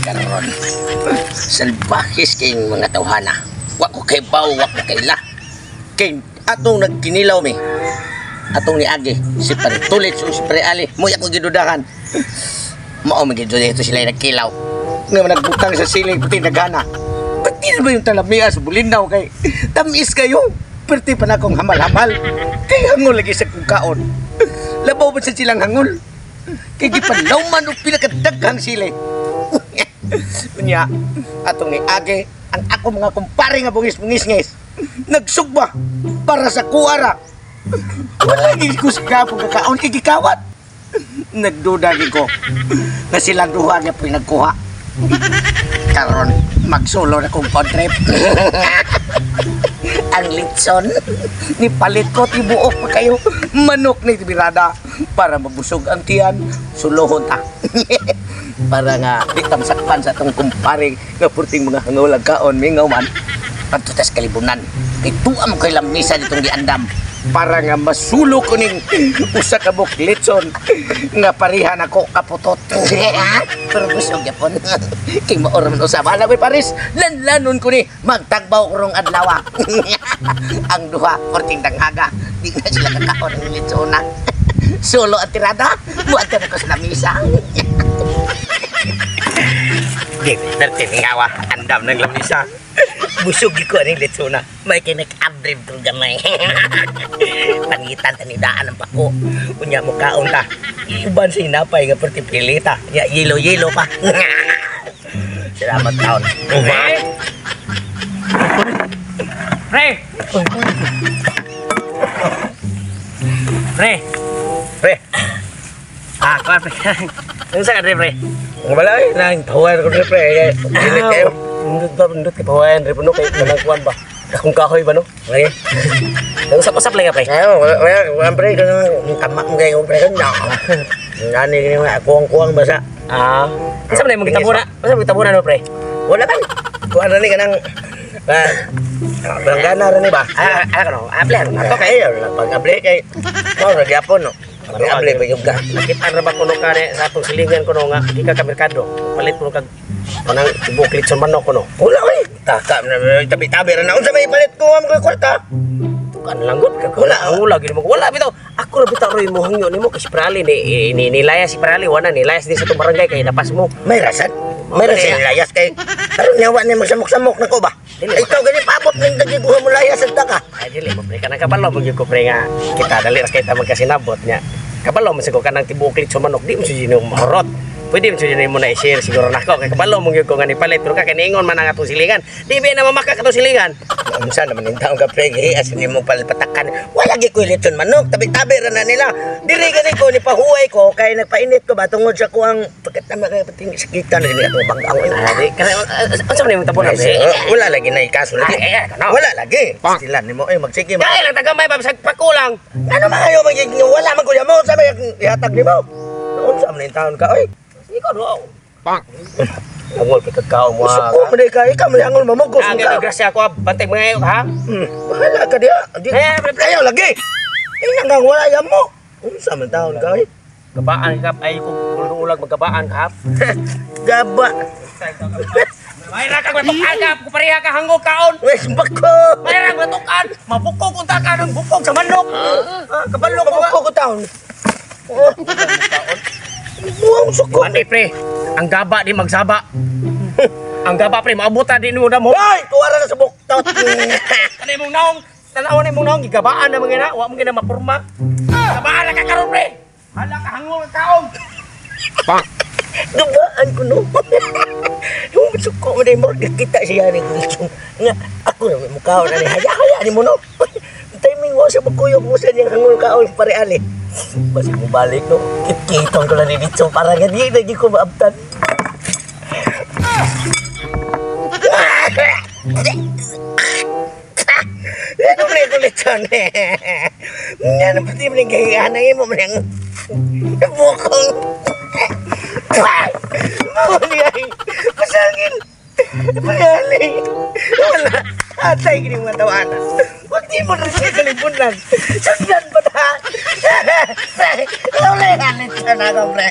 Karon salbahis kayong mga tawhana. Wa ko kay baw, wa ko kay la. Kay atong nagkinilaw mi. Atong niagi si Pantulit o si Pre Ali. Mo'y ako gidudahan. Mao man gid dito sila nagkilaw. Nga nagbutang sa siling puti nagana. Pati na ba yung talamia sa bulinaw kay tamis kayo. Perti pa na akong hamal-hamal. Kay hangol lagi sa kong kaon. Labaw ba sa silang hangol? Kay gipanlawman og pinakadaghang sili. Unya, atong ni Age, ang ako mga kumpare nga bungis-bungis ngis. Nagsugba para sa kuara. Wala gid ko sa kapong kakaon kay gikawat. Nagduda gid ko na silang duha niya po'y nagkuha. Karon magsulo na kong trip. Ang litson ni palit ko tibuok pa kayo manok ni tibirada para mabusog ang tiyan sulohon ta. Para nga di ta masakpan sa atong kumpare nga purting mga hangaw lang kaon mingaw man pagtutas kalibunan kay tuwa mo kay lamisa ditong giandam para nga masulo ko ning usa ka buok litson nga parihan ako kaputot. Pero busog gyapon kay maor man usab ala koy pares lanlanon ko ni magtagbaw karong adlaw. Ang duha purting danghaga di na sila kakaon ng litsona. Solo ang tirada buhat na ko sa lamisa. Di, perti mingawa, andam ng lamisa. Busog ko aning litsona. May kinik-abrib kong gamay. Pangitan tanidaan ang pako. Unya mo kaon ta. Uban sa hinapay nga perti pilita. Ya, yelo-yelo pa. Salamat taon. Pre! Pre! Pre! Ah, kuwan pre. Ano sa ka, pre? Wala eh, nang pahuwayan ko pre. Init kayo. Nindot ba, nindot kay pahuwayan, pre. Puno kay kanang kuwan ba? Akong kahoy ba, no? Okay. Nag-usap-usap lang ka, pre. Ayaw, wala, wala, pre. Ganun, tama mo kayo, pre. Ngani, kuwang-kuwang basa. Ah. Unsa man imong gitabuna? Unsa man gitabuna no, pre? Wala man. Kuwan na ni kanang baranggana ra ni ba? Ah, ala ka no. Able ano. Ato kay pag-able kay mao ra gyapon no. Pag-able pa gyud ka. Nakita ra ba kuno ka ni sa atong silingan kuno nga di ka ka merkado. Palit kuno kag kanang tibuok litson manok kuno. Wala oy. Taka tabi-tabi ra na unsa may palit ko am koy kwarta. Tukan lang gud ka. Wala. Wala gid mo. Wala bitaw. Ako ra bitaw roy mo hangyo nimo kay si Prali ni nilaya si Prali wala nilayas din sa atong barangay kay napas mo. May rasan. May rasan layas kay karon nyawa ni magsamok-samok nako ba. Ikaw gani paabot ning dagiguha mo layas sa taka. Ay dili mo pre kanang kabalo mo gyud ko pre nga kita dali ra kay ta magkasinabot nya. Kabalo mo siguro kanang tibuok litson manok di mo sud mo mahurot. Pwede mo sud mo na i-share siguro nako kay kabalo mo gyud ko nga nipalit pero ka kay niingon man ang atong silingan. Di ba na mamaka katong silingan? Unsa naman ning taong ka pre as nimo palpatakan. Wala gyud ko litson manok, tabi-tabi ra na nila. Diri gani ko ni pahuway ko kay nagpainit ko ba tungod sa kuang pagkatama kay pating sakitan na gani akong bang-ang. Ah, di kanang unsa man imong tabunan pre? Wala lagi na ikaso lagi. Ay, ay, Wala lagi. Sila nimo ay magsige. Kaya lang tagamay ba bisag pakulang. Ano man kayo magiging wala man kuya mo sa may ihatag nimo. Unsa man ning taon ka oy? Ikaw do. Pang. Angol kay kagkaon mo. Suko man ka, ikaw man angol mamugos Ah, ka. grasya ako bantay mga ha. Bahala ka diha. Eh, pre, pre. Ayaw lagi. Tingnan nga wala yan mo. Unsa man taon ka oy? Gabaan ka ay kung ulag magkabaan ka. Gaba. May ra kag matukan ka, pareha ka hangol kaon. Wes bako. May ra matukan, mabukog unta ka ng bukog sa manok. Ah, kabalo ka Bako ko taon. Buang suko. Mandi pre, ang gaba di magsaba. Ang gaba pre, maabutan din mo damo. Hoy, tuwara na sa buktot. Kanay mong naong, tanawan ni mong naong gigabaan na mga na, wa mo gina mapurma. Gabaan na ka karon pre. Hala ka hangol ka kaon. Pang. Gabaan ko no. Yung suko mo mo kita siya ni Wilson. Nga ako na mukhaon ani haya-haya ni mo no. Timing mo sa pagkuyog mo sa niyang hangol kaon pare ali. Basta mo balik no. Kitkiton ko lang ni dito para nga di lagi ko maabtan. Ano man ko lechon eh. Nga na pati mo nang gahihanay mo man ang bukong. Mao niya ay pasangin. Pangali. Wala. Atay gini mga tawana. Huwag di mo na siya kalibunan. Sundan pa ta. Pre, wala yung lechon ako, pre.